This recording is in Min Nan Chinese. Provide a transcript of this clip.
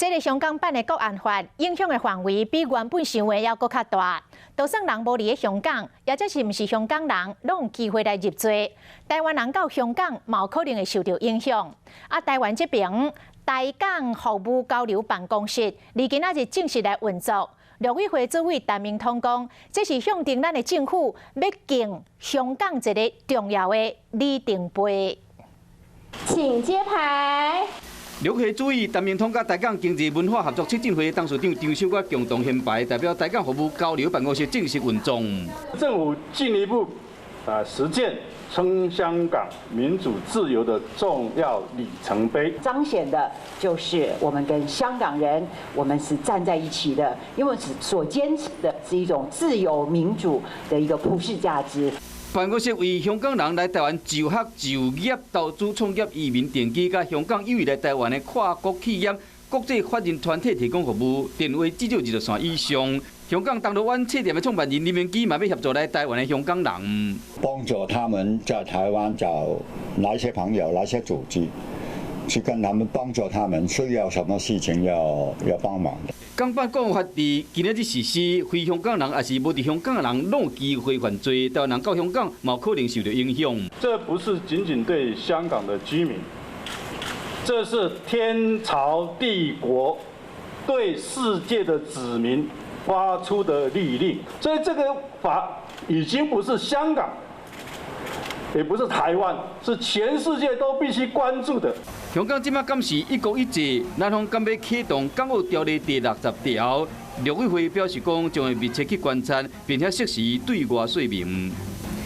這个香港版的國安法影響的範圍比原本想的猶閣較大。就算人無佇咧香港，抑者是毋是香港人，攏有機會來入罪。台灣人到香港，嘛有可能會受著影響。啊，台灣這邊台港服務交流辦公室，佇今仔日正式來運作。陸委會主委陳明通講，這是向著咱的政府欲敬香港一个重要的里程碑。請揭牌。陸委會主委陳明通佮台港經濟文化合作促進會董事長張守國共同掀牌，代表台港服務交流辦公室正式運作。政府進一步實踐撐香港民主自由的重要里程碑，彰顯的就是我們跟香港人，我們是站在一起的，因為所堅持的是一種自由民主的一個普世價值。辦公室為香港人來台灣就學、就業、投資、創業、移民、定居，佮香港有意來台灣的跨國企業、國際法人團體提供服務，電話至少20線以上。香港銅鑼灣書店的創辦人林明基嘛欲協助來台灣的香港人，幫助他們在台灣找哪些朋友、哪些組織，去跟他們幫助他們，需要什麼事情要幫忙的。港版國安法佇今仔日實施，非香港人抑是無佇香港的人，攏有機會犯罪，台灣人到香港嘛有可能受著影響。這不是僅僅對香港的居民，這是天朝帝國對世界的子民發出的律令。所以這個法已經不是香港，也不是台灣，是全世界都必須關注的。香港這馬敢是一國一制？南方敢欲啟動《港澳條例》第60條？陸委會表示講，將會密切去觀察，並且適時對外說明。